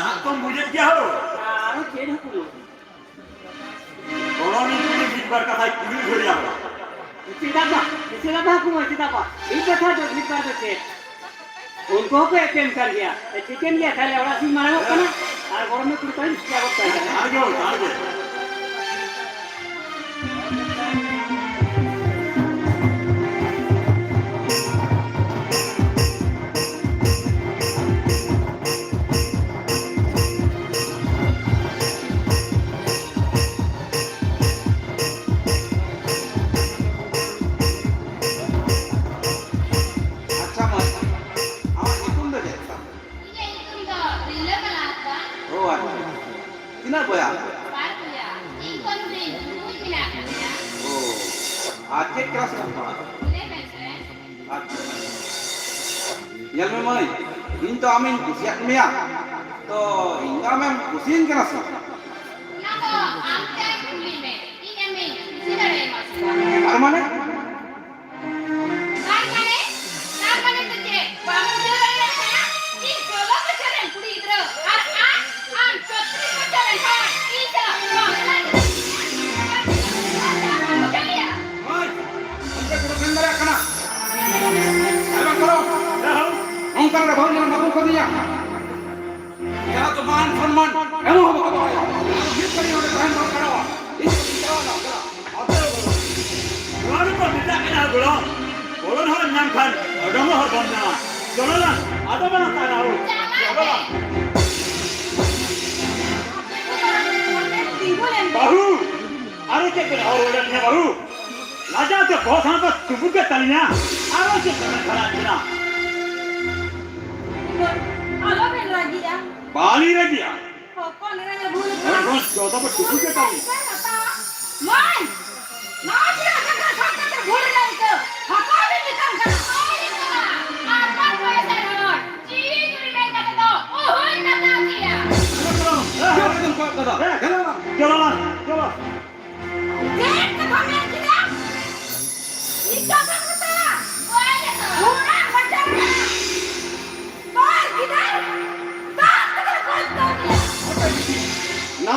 ᱮᱠᱫᱚᱢ ᱵᱩᱡᱮᱫ ᱜᱮᱭᱟ ᱦᱳ᱾ ᱟᱨᱚ ᱪᱮᱫ ᱦᱚᱸ ᱠᱩᱞᱤ? ᱜᱚᱲᱚᱢᱤᱧ ᱠᱩᱞᱤ ᱢᱤᱫ ᱵᱟᱨ ᱠᱟᱛᱷᱟᱭ ᱠᱩᱞᱤ ᱩᱭᱦᱟᱹᱨ ᱭᱟ ᱦᱳ᱾ ᱪᱮᱫᱟᱜ ᱵᱟᱝ? ᱪᱮᱫᱟᱜ ᱵᱟᱝ ᱠᱩᱢᱟᱹᱭ, ᱪᱮᱫᱟᱜ ᱵᱟᱝ? ᱢᱤᱫ ᱠᱟᱛᱷᱟ ᱫᱚ, ᱢᱤᱫ ᱵᱟᱨ ᱫᱚ ᱪᱮᱫ? ᱩᱱᱠᱩ ᱦᱚᱸᱠᱚ ᱮᱯᱮᱢ ᱠᱟᱱ ᱜᱮᱭᱟ᱾ ᱴᱷᱤᱠᱟᱹᱱ ᱜᱮᱭᱟ, ᱛᱟᱦᱞᱮ ᱚᱲᱟᱜ ᱥᱮᱫ ᱤᱧ ᱢᱟᱲᱟᱝᱚᱜ ᱠᱟᱱᱟ᱾ ᱟᱨ ᱜᱚᱲᱚᱢᱤᱧ ᱠᱩᱞᱤ ᱠᱚᱣᱟ, ᱪᱮᱫ ᱟᱵᱚ ᱠᱟᱱᱟ? ᱟᱬᱜᱚ, ᱟᱬᱜᱚ᱾ ᱟᱪᱪᱷᱟ ᱢᱟᱹᱭ, ᱟᱢᱟᱜ ᱧᱩᱛᱩᱢ ᱫᱚ ᱪᱮᱫ ᱛᱟᱢ? ᱤᱧᱟᱹᱜ ᱧᱩᱛᱩᱢ ᱫᱚ ᱨᱤᱞᱟᱹᱢᱟᱞᱟ ᱦᱟᱸᱥᱫᱟ᱾ ᱚ, ᱟᱪᱪᱷᱟ᱾ ᱛᱤᱱᱟᱹᱜ ᱵᱚᱭᱦᱟ? ᱵᱟᱨ ᱵᱚᱭᱦᱟ᱾ ᱤᱧ ᱠᱷᱚᱱ ᱦᱩᱰᱤᱧ ᱫᱩᱭ ᱢᱮᱱᱟᱜ ᱠᱤᱱᱟ᱾ ᱚ, ᱟᱨ ᱪᱮᱫ ᱠᱞᱟᱥ ᱨᱮᱢ ᱯᱟᱲᱦᱟᱜ ᱠᱟᱱᱟ? ᱤᱞᱮᱵᱷᱮᱱ ᱨᱮ᱾ ᱟᱪᱪᱷᱟ᱾ ᱧᱮᱞ ᱢᱮ ᱢᱟᱹᱭ, ᱤᱧ ᱛᱚ ᱟᱢᱤᱧ ᱠᱩᱥᱤᱭᱟᱜ ᱢᱮᱭᱟ, ᱛᱚ ᱤᱧ ᱫᱚ ᱟᱢᱮᱢ ᱠᱩᱥᱤᱭᱟᱹᱧ ᱠᱟᱱᱟ ᱥᱮ? ᱚᱱᱟ ᱫᱚ ᱟᱢ ᱛᱮ ᱟᱡ ᱠᱩᱞᱤ ᱢᱮ, ᱤᱧ ᱟᱢᱤᱧ ᱠᱩᱥᱤ ᱫᱟᱲᱮᱭᱟᱢᱟ ᱥᱮ ᱵᱟᱝ? ᱟᱨ ᱢᱟᱱᱮ? ᱛᱟᱨ ᱢᱟᱱᱮ, ᱛᱟᱨ ᱢᱟᱱᱮ ᱫᱚ ᱪᱮᱫ? ᱵᱟᱢ ᱵᱩᱡᱷᱟᱹᱣ ᱫᱟᱲᱮᱭᱟᱜ ᱠᱟᱱᱟ? ᱤᱧ ᱥᱳᱞᱳ ᱵᱚᱪᱷᱚᱨ ᱨᱮᱱ ᱠᱩᱲᱤ ᱜᱤᱫᱽᱨᱟᱹ, ᱟᱨ ᱟᱢ, ᱟᱢ ᱪᱷᱚᱛᱨᱤᱥ ᱵᱚᱪᱷᱚᱨ ᱨᱮᱱ ᱦᱚᱲ, ᱤᱧ ᱫᱚ ᱵᱟᱝᱞᱟ ᱨᱤᱧ ᱵᱩᱡᱷᱟᱹᱣᱮᱭᱟ᱾ ᱢᱟᱹᱭ, ᱚᱱᱛᱮ ᱠᱚᱫᱚ ᱢᱮᱱ ᱫᱟᱲᱮᱭᱟᱜ ᱠᱟᱱᱟ? ᱟᱭᱢᱟ ᱠᱚᱫᱚ ᱱᱚᱝᱠᱟᱱ ᱠᱟᱛᱷᱟ ᱦᱚᱸ ᱡᱮᱢᱚᱱ ᱵᱟᱵᱚᱱ ᱠᱷᱚᱡᱮᱭᱟ᱾ ᱡᱟᱦᱟᱸ ᱫᱚ ᱢᱟᱱ ᱥᱚᱱᱢᱟᱱ ᱮᱢ ᱦᱚᱸ ᱵᱟᱠᱚ ᱵᱟᱲᱟᱭᱟ᱾ ᱟᱨ ᱢᱤᱫ ᱜᱷᱟᱹᱲᱤ ᱚᱸᱰᱮ ᱛᱟᱦᱮᱱ ᱵᱟᱝ ᱜᱟᱱᱚᱜᱼᱟ᱾ ᱤᱧ ᱫᱚ ᱪᱟᱞᱟᱣ ᱮᱱᱟ, ᱪᱟᱞᱟᱣ᱾ ᱱᱚᱣᱟ ᱜᱮᱠᱚ ᱢᱮᱛᱟᱜ ᱠᱟᱱᱟ ᱜᱚᱲᱚ᱾ ᱜᱚᱲᱚ ᱦᱚᱲ ᱧᱟᱢ ᱠᱷᱟᱱ ᱚᱰᱚᱝ ᱦᱚᱲ ᱵᱟᱢ ᱧᱟᱢᱟ᱾ ᱪᱚᱞᱚ ᱞᱟᱝ, ᱟᱫᱚ ᱵᱟᱞᱟᱝ ᱛᱟᱦᱮᱱᱟ ᱦᱳ᱾ ᱪᱚᱞᱚ ᱞᱟᱝ᱾ ᱵᱟᱹᱦᱩ! ᱟᱨᱚ ᱪᱮᱫ ᱵᱮᱱ ᱦᱚᱨ ᱵᱟᱲᱟ ᱞᱤᱧᱟ ᱵᱟᱹᱦᱩ? ᱞᱟᱡᱟᱣ ᱛᱮ ᱵᱚᱦᱚᱜ ᱥᱟᱱᱟᱢ ᱠᱚ ᱪᱩᱵᱩᱜ ᱜᱮ ᱛᱟᱹᱞᱤᱧᱟ᱾ ᱟᱨᱚ ᱪᱮᱫ ᱵᱮᱱ ᱠᱷᱟᱨᱟᱜ ᱠᱟᱱᱟ? ᱟᱞᱚ ᱵᱮᱱ ᱨᱟᱹᱜᱤᱜᱼᱟ᱾ ᱵᱟᱹᱞᱤᱧ ᱨᱟᱹᱜᱤᱜᱼᱟ᱾ ᱦᱚᱯᱚᱱ ᱮᱨᱟ ᱧᱚᱜ ᱵᱷᱩᱞ ᱦᱚᱲ ᱠᱟᱱᱟ᱾ ᱦᱚᱸ ᱡᱚᱛᱚ ᱠᱚ ᱪᱩᱵᱩᱜ ᱜᱮ ᱛᱟᱹᱞᱤᱧᱟ᱾ ᱢᱟᱹᱭ! ᱱᱚᱣᱟ ᱪᱮᱫ ᱞᱮᱠᱟ ᱥᱟᱵ ᱠᱟᱛᱮ ᱵᱷᱩᱞ ᱨᱮᱱᱟᱜ ᱤᱠᱟᱹ? ᱦᱟᱛᱟᱣ ᱵᱮᱱ ᱢᱮᱛᱟᱢ ᱠᱟᱱᱟ᱾ ᱟᱯᱟᱛ ᱵᱚᱭᱮᱥᱟᱱ ᱦᱚᱲ, ᱡᱤᱣᱤ ᱡᱩᱨᱤ ᱢᱮᱱ ᱠᱟᱛᱮ ᱫᱚ ᱚᱦᱚᱧ ᱵᱟᱛᱟᱣ ᱠᱮᱭᱟ᱾ ᱪᱮᱫ ᱮᱢ ᱠᱚᱭᱚᱜ ᱠᱟᱫᱟ? ᱦᱮᱸ? ᱪᱚᱞᱚ ᱵᱟᱝ, ᱪᱚᱞᱚ᱾ ᱪᱮᱫ ᱠᱟᱛᱷᱟ ᱢᱮᱱ ᱠᱮᱫᱟ? ᱤᱧ ᱫᱚ ᱵᱟᱹᱧ ᱢᱮᱛᱟᱭᱟ᱾ ᱚᱲᱟᱜ ᱵᱟᱡᱟᱨ ᱨᱮ ᱵᱟᱨ ᱜᱤᱫᱟᱹᱨ ᱫᱟᱜ ᱛᱮᱜᱮ ᱜᱚᱡ ᱠᱚ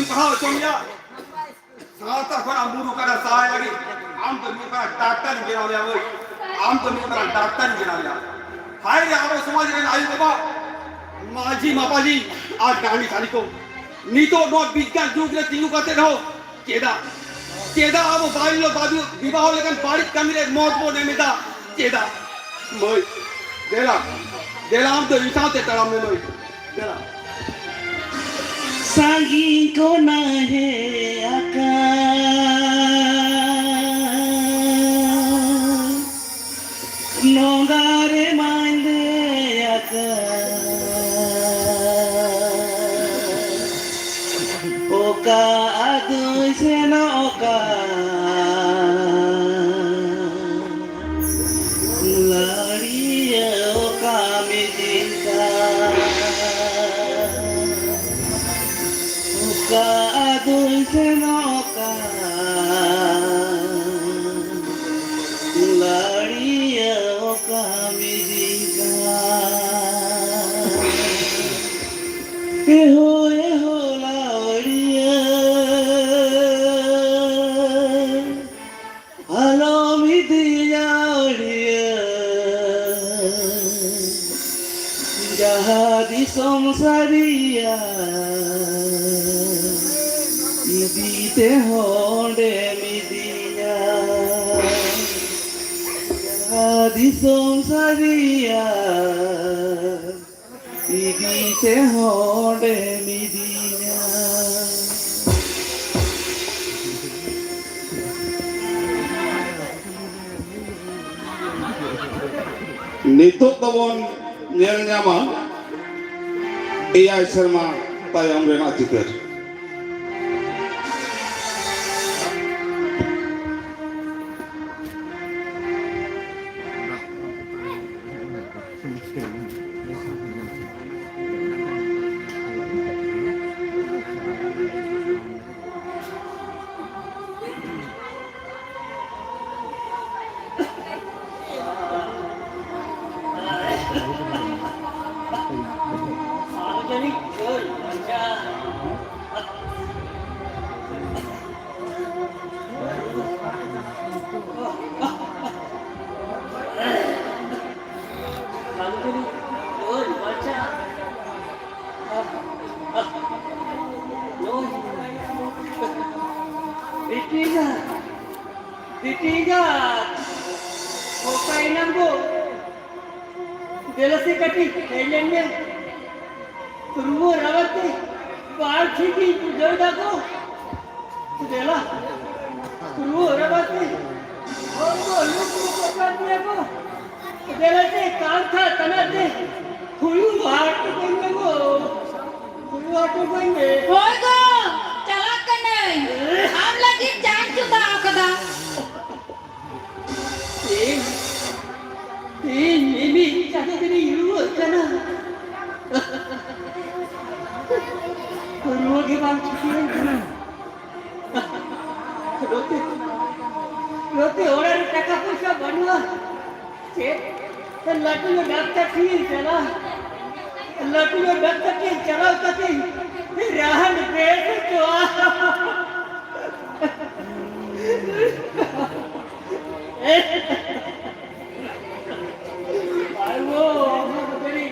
ᱠᱚᱧ ᱯᱟᱲᱦᱟᱣ ᱦᱚᱪᱚ ᱢᱮᱭᱟ᱾ ᱥᱟᱶᱛᱟ ᱠᱷᱚᱱᱟᱜ ᱢᱩᱨᱩᱠ ᱠᱟᱱᱟ ᱥᱟᱦᱟᱭ ᱞᱟᱹᱜᱤᱫ ᱟᱢ ᱫᱚ ᱢᱤᱫ ᱢᱟᱨᱟᱝ ᱰᱟᱠᱛᱟᱨᱤᱧ ᱵᱮᱱᱟᱣ ᱞᱮᱭᱟ ᱵᱟᱹᱭ᱾ ᱟᱢ ᱫᱚ ᱢᱤᱫ ᱢᱟᱨᱟᱝ ᱰᱟᱠᱛᱟᱨᱤᱧ ᱵᱮᱱᱟᱣ ᱞᱮᱭᱟ᱾ ᱦᱟᱭ ᱨᱮ ᱟᱵᱚ ᱥᱚᱢᱟᱡᱽ ᱨᱮᱱ ᱟᱭᱳ ᱵᱟᱵᱟ, ᱢᱟᱹᱡᱷᱤ ᱢᱟᱯᱟᱡᱷᱤ ᱟᱨ ᱰᱟᱹᱦᱤ ᱥᱟᱹᱨᱤ ᱠᱚ, ᱱᱤᱛᱚᱜ ᱱᱚᱣᱟ ᱵᱤᱜᱽᱜᱟᱱ ᱡᱩᱜᱽ ᱨᱮ ᱛᱤᱸᱜᱩ ᱠᱟᱛᱮ ᱨᱮᱦᱚᱸ ᱪᱮᱫᱟᱜ ᱪᱮᱫᱟᱜ ᱟᱵᱚ ᱵᱟᱞᱭᱚ ᱵᱟᱫᱩ ᱵᱤᱵᱟᱦᱚ ᱞᱮᱠᱟᱱ ᱵᱟᱹᱲᱤᱡ ᱠᱟᱹᱢᱤ ᱨᱮ ᱢᱚᱛ ᱵᱚᱱ ᱮᱢ ᱮᱫᱟ? ᱪᱮᱫᱟᱜ? ᱢᱟᱹᱭ, ᱫᱮᱞᱟ, ᱫᱮᱞᱟ, ᱟᱢ ᱫᱚ ᱤᱧ ᱥᱟᱶᱛᱮ ᱛᱟᱲᱟᱢ ᱢᱮ, ᱢᱟᱹᱭ᱾ ᱫᱮᱞᱟ᱾ ᱥᱟᱺᱜᱤᱧ ᱠᱷᱚᱱᱟᱜ ᱦᱮᱡ ᱟᱠᱟᱱ ᱱᱚᱝᱜᱟ ᱨᱮ ᱢᱟᱧ ᱫᱮᱡ ᱟᱠᱟᱱ, ᱚᱠᱟ ᱟᱫᱚᱧ ᱥᱮᱱᱚᱜ ᱚᱠᱟ? ᱞᱟᱹᱲᱤᱭᱟᱹ ᱚᱠᱟ ᱢᱤᱫᱤᱱ ᱠᱟᱱ, ᱚᱠᱟ ᱟᱫᱚᱧ ᱥᱮᱱᱚᱜ ᱚᱠᱟ? ᱞᱟᱹᱲᱤᱭᱟᱹ ᱚᱠᱟ ᱢᱤᱫᱤᱱ ᱠᱟᱱ? ᱮᱦᱳ, ᱮᱦᱳ, ᱞᱟᱹᱲᱤᱭᱟᱹ, ᱟᱞᱚᱢ ᱤᱫᱤᱭᱟ ᱟᱹᱲᱤᱭᱟᱹ, ᱡᱟᱦᱟᱸ ᱫᱤᱥᱚᱢ ᱥᱟᱹᱨᱤᱭᱟ, ᱤᱫᱤ ᱛᱮᱦᱚᱸ ᱚᱸᱰᱮᱢ ᱤᱫᱤᱧᱟ᱾ ᱡᱟᱦᱟᱸ ᱫᱤᱥᱚᱢ ᱥᱟᱹᱨᱤᱭᱟ, ᱤᱫᱤ ᱛᱮᱦᱚᱸ ᱚᱸᱰᱮᱢ ᱤᱫᱤᱧᱟ᱾ ᱱᱤᱛᱚᱜ ᱫᱚᱵᱚᱱ ᱧᱮᱞ ᱧᱟᱢᱟ ᱮᱭᱟᱭ ᱥᱮᱨᱢᱟ ᱛᱟᱭᱚᱢ ᱨᱮᱱᱟᱜ ᱪᱤᱛᱟᱹᱨ᱾ ᱵᱤᱴᱤ ᱮᱸᱜᱟᱛ, ᱵᱤᱴᱤ ᱮᱸᱜᱟᱛ, ᱚᱠᱟᱭᱮᱱᱟᱢ ᱜᱳ? ᱫᱮᱞᱟ ᱥᱮ ᱠᱟᱹᱴᱤᱡ ᱦᱮᱡ ᱞᱮᱱ ᱢᱮ᱾ ᱨᱩᱣᱟᱹ ᱨᱟᱵᱟ ᱛᱮ ᱵᱟᱝ ᱴᱷᱤᱠ ᱤᱧ ᱵᱩᱡᱷᱟᱹᱣ ᱮᱫᱟ ᱜᱳ᱾ ᱫᱮᱞᱟ, ᱨᱩᱣᱟᱹ ᱨᱟᱵᱟ ᱛᱮ ᱦᱚᱲ ᱠᱚ ᱞᱩᱠ ᱞᱩᱠ ᱟᱠᱟᱱ ᱛᱤᱧᱟ ᱠᱚ᱾ ᱫᱮᱞᱟ ᱥᱮ ᱠᱟᱱᱛᱷᱟ ᱛᱟᱱᱟ ᱛᱮ ᱦᱩᱭᱩ ᱦᱟᱴ ᱠᱚᱧ ᱢᱮ ᱜᱳ᱾ ᱦᱩᱭᱩ ᱦᱟᱴ ᱠᱚᱧ ᱢᱮ᱾ ᱦᱳᱭ ᱜᱳ, ᱪᱟᱞᱟᱜ ᱠᱟᱹᱱᱟᱹᱧ᱾ ᱟᱢ ᱞᱟᱹᱜᱤᱫ ᱪᱟᱧ ᱪᱚᱸᱫᱟ ᱟᱠᱟᱫᱟ᱾ ᱤᱧ, ᱤᱧ ᱢᱤᱢᱤᱫ ᱪᱟᱸᱫᱳ ᱫᱤᱱᱤᱧ ᱨᱩᱣᱟᱹᱜ ᱠᱟᱱᱟ᱾ ᱨᱩᱣᱟᱹ ᱜᱮ ᱵᱟᱝ ᱪᱷᱩᱴᱤᱭᱮᱱ ᱠᱟᱱᱟ᱾ ᱱᱚᱛᱮ, ᱱᱚᱛᱮ ᱚᱲᱟᱜ ᱨᱮ ᱴᱟᱠᱟ ᱯᱚᱭᱥᱟ ᱵᱟᱹᱱᱩᱜᱼᱟ᱾ ᱪᱮᱫ? ᱞᱟᱹᱴᱩ ᱧᱚᱜ ᱰᱟᱠᱛᱟᱨ ᱴᱷᱮᱱ ᱤᱧ ᱪᱟᱞᱟᱜᱼᱟ᱾ ᱞᱟᱹᱴᱩ ᱧᱚᱜ ᱰᱟᱠᱛᱟᱨ ᱴᱷᱮᱱ ᱪᱟᱞᱟᱣ ᱠᱟᱛᱮ ᱨᱟᱱ ᱵᱮᱥ ᱦᱚᱪᱚᱜᱼᱟ᱾ ᱟᱭᱳ, ᱵᱟᱹᱵᱩ ᱠᱟᱹᱱᱟᱹᱧ᱾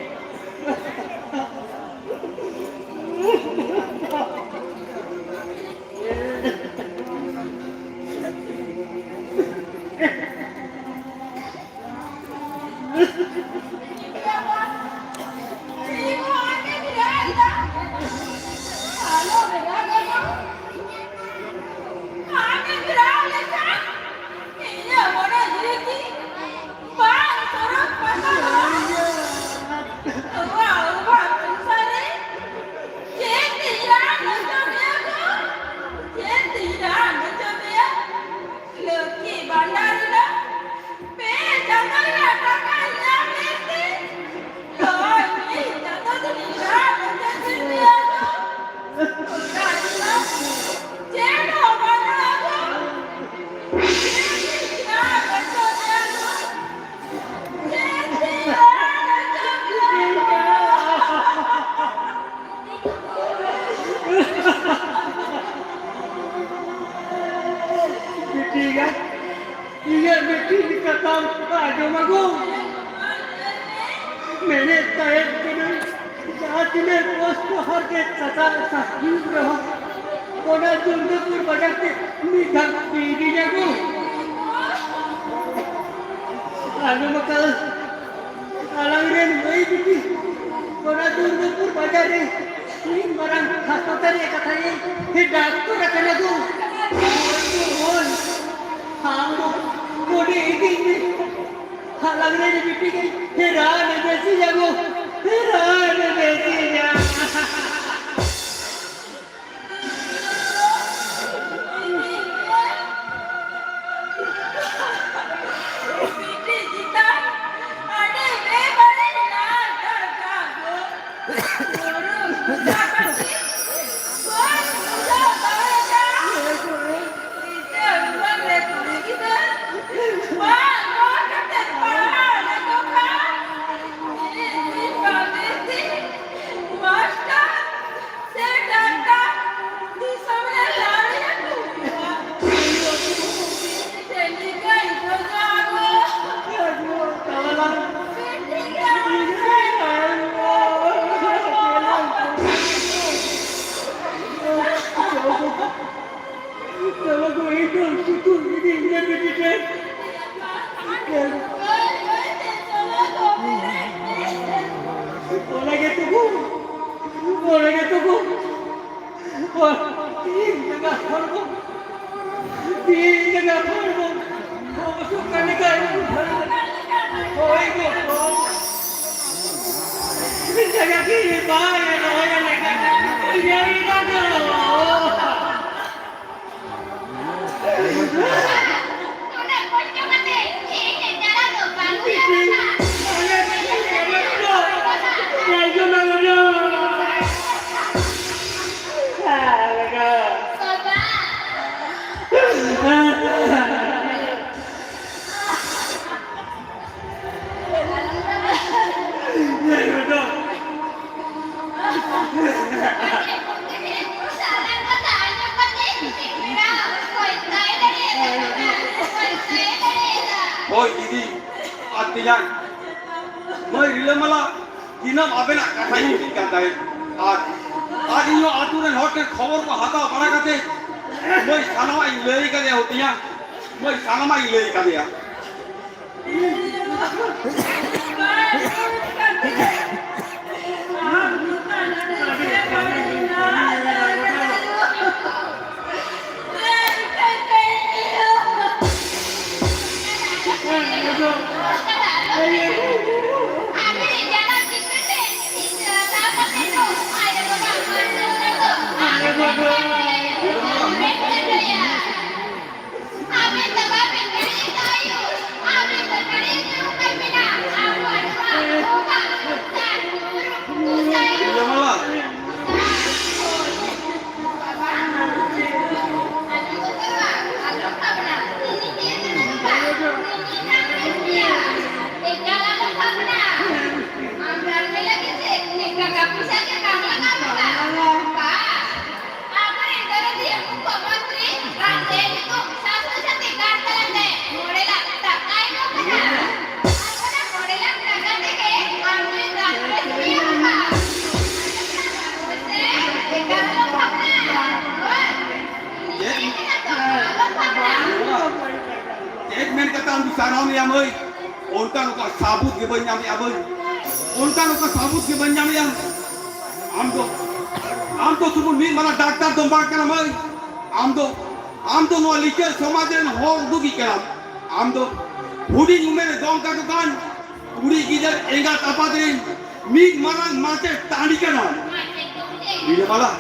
ᱞᱚᱠᱠᱷᱤ ᱵᱷᱟᱱᱰᱟᱨ ᱨᱮᱱᱟᱜ ᱯᱮ ᱪᱟᱸᱫᱚ ᱨᱮᱱᱟᱜ ᱴᱟᱠᱟᱧ ᱧᱟᱢ ᱞᱮᱫ ᱛᱮ, ᱱᱚᱜᱼᱚᱭ ᱢᱤᱫ ᱪᱟᱸᱫᱚ ᱫᱚ ᱱᱤᱝᱠᱟ ᱠᱟᱛᱮ ᱥᱤᱧ ᱟᱫᱚ ᱚᱱᱠᱟ ᱫᱤᱱ ᱪᱮᱫ ᱦᱚᱸ ᱵᱟᱹᱱᱩᱜᱼᱟ ᱜᱳ᱾ ᱪᱮᱫ ᱤᱧ ᱧᱟᱢ ᱦᱚᱪᱚ ᱢᱮᱭᱟ ᱜᱳ? ᱪᱮᱫ ᱤᱧ ᱧᱟᱢ ᱦᱚᱪᱚ ᱢᱮᱭᱟ ᱜᱳ? ᱵᱤᱴᱤ ᱮᱸᱜᱟᱛ, ᱤᱧᱟᱹᱜ ᱢᱤᱫᱴᱤᱡ ᱠᱟᱛᱷᱟᱢ ᱟᱸᱡᱚᱢᱟ ᱜᱳ᱾ ᱢᱮᱱᱮᱫ ᱛᱟᱦᱮᱸᱫ ᱠᱟᱹᱱᱟᱹᱧ, ᱡᱟᱦᱟᱸ ᱛᱤᱱᱟᱹᱜ ᱠᱚᱥᱴᱚ ᱦᱟᱨᱠᱮᱛ ᱠᱟᱛᱷᱟ ᱥᱟᱹᱥᱛᱤ ᱨᱮᱦᱚᱸ, ᱚᱱᱟ ᱫᱩᱨᱜᱟᱹᱯᱩᱨ ᱵᱟᱡᱟᱨ ᱛᱮ ᱢᱤᱫ ᱫᱷᱟᱣ ᱤᱫᱤᱧᱟ ᱜᱳ᱾ ᱟᱸᱡᱚᱢ ᱟᱠᱟᱫ ᱟᱞᱟᱝ ᱨᱮᱱ ᱢᱟᱹᱭ ᱵᱤᱴᱤ ᱚᱱᱟ ᱫᱩᱨᱜᱟᱹᱯᱩᱨ ᱵᱟᱡᱟᱨ ᱨᱮ ᱢᱤᱫ ᱢᱟᱨᱟᱝ ᱦᱟᱥᱯᱟᱛᱟᱞ ᱨᱮ ᱠᱟᱛᱷᱟᱭ ᱰᱟᱠᱛᱚᱨ ᱟᱠᱟᱱᱟ ᱜᱳ᱾ ᱦᱳᱭ ᱜᱳ, ᱦᱳᱭ᱾ ᱟᱢ ᱫᱚ ᱱᱚᱰᱮ ᱤᱫᱤᱧ ᱢᱮ᱾ ᱟᱞᱟᱝ ᱨᱮᱱ ᱵᱤᱴᱤ ᱜᱮ ᱨᱟᱱ ᱮ ᱵᱮᱥᱤᱭᱟ ᱜᱳ, ᱨᱟᱱ ᱮ ᱵᱮᱥᱤᱭᱟ᱾ ᱚᱱᱟ ᱜᱮ ᱛᱚᱵᱩ, ᱚᱱᱟ ᱜᱮ ᱛᱚᱵᱩ᱾ ᱚ, ᱛᱤ ᱡᱟᱸᱜᱟ ᱦᱚᱲᱢᱚ, ᱛᱤ ᱡᱟᱸᱜᱟ ᱦᱚᱲᱢᱚ ᱦᱟᱹᱥᱩᱜ ᱠᱟᱱ ᱞᱮᱠᱟ ᱟᱹᱭᱠᱟᱹᱜ ᱠᱟᱱᱟ᱾ ᱦᱳᱭ ᱜᱚ, ᱡᱟᱸᱜᱟ ᱛᱤ ᱵᱟᱭ ᱨᱚᱦᱚᱭ ᱞᱮᱠᱟ ᱧᱮᱞ ᱜᱟᱱᱚᱜ᱾ ᱩᱱᱟᱹᱜ ᱠᱚᱥᱴᱚ ᱠᱟᱛᱮ ᱤᱧ ᱮ ᱪᱟᱞᱟᱣ ᱫᱚ ᱵᱟᱝ ᱦᱩᱭ ᱟᱠᱟᱱᱟ᱾ ᱵᱟᱵᱟ᱾ ᱦᱳᱭ ᱫᱤᱫᱤ, ᱟᱨ ᱛᱮᱭᱟᱝ ᱢᱟᱹᱭ ᱨᱤᱞᱟᱹᱢᱟᱞᱟ ᱫᱤᱱᱟᱹᱢ ᱟᱵᱮᱱᱟᱜ ᱠᱟᱛᱷᱟᱭ ᱠᱩᱞᱤ ᱠᱟᱱ ᱛᱟᱦᱮᱸᱫ᱾ ᱟᱨ ᱟᱨ ᱤᱧ ᱦᱚᱸ ᱟᱹᱛᱩ ᱨᱮᱱ ᱦᱚᱲ ᱴᱷᱮᱱ ᱠᱷᱚᱵᱚᱨ ᱠᱚ ᱦᱟᱛᱟᱣ ᱵᱟᱲᱟ ᱠᱟᱛᱮ, ᱢᱟᱹᱭ, ᱥᱟᱱᱟᱢᱟᱜ ᱤᱧ ᱞᱟᱹᱭ ᱠᱟᱫᱮᱭᱟ ᱦᱩᱛᱤᱧᱟ, ᱢᱟᱹᱭ, ᱥᱟᱱᱟᱢᱟᱜ ᱤᱧ ᱞᱟᱹᱭ ᱠᱟᱫᱮᱭᱟ᱾ ᱪᱮᱫ ᱢᱮᱱ ᱠᱟᱛᱮ ᱟᱢ ᱫᱚ ᱥᱟᱨᱦᱟᱣ ᱢᱮᱭᱟ ᱢᱟᱹᱭ? ᱚᱱᱠᱟᱱ ᱚᱠᱟ ᱥᱟᱵᱩᱛ ᱜᱮ ᱵᱟᱹᱧ ᱧᱟᱢᱮᱜᱼᱟ ᱢᱟᱹᱭ, ᱚᱱᱠᱟᱱ ᱚᱠᱟ ᱥᱟᱵᱩᱛ ᱜᱮ ᱵᱟᱹᱧ ᱧᱟᱢᱮᱜᱼᱟ᱾ ᱟᱢ ᱫᱚ, ᱟᱢ ᱫᱚ ᱥᱩᱫᱷᱩ ᱢᱤᱫ ᱢᱟᱨᱟᱝ ᱰᱟᱠᱛᱟᱨ ᱫᱚᱢ ᱵᱟᱝ ᱠᱟᱱᱟ ᱢᱟᱹᱭ᱾ ᱟᱢ ᱫᱚ, ᱟᱢ ᱫᱚ ᱱᱚᱣᱟ ᱞᱤᱪᱟᱹᱲ ᱥᱚᱢᱟᱡᱽ ᱨᱮᱱ ᱦᱚᱲ ᱩᱫᱩᱜᱤᱡ ᱠᱟᱱᱟᱢ᱾ ᱟᱢ ᱫᱚ ᱦᱩᱰᱤᱧ ᱩᱢᱮᱨ ᱨᱮ ᱫᱚᱝ ᱠᱟᱠᱚ ᱠᱟᱱ ᱠᱩᱲᱤ ᱜᱤᱫᱟᱹᱨ ᱮᱸᱜᱟᱛ ᱟᱯᱟᱛ ᱨᱮᱱ ᱢᱤᱫ ᱢᱟᱨᱟᱝ ᱢᱟᱪᱮᱫ ᱛᱟᱺᱰᱤ ᱠᱟᱱᱟᱢ᱾ ᱵᱤᱱᱟᱹ ᱢᱟᱞᱟ,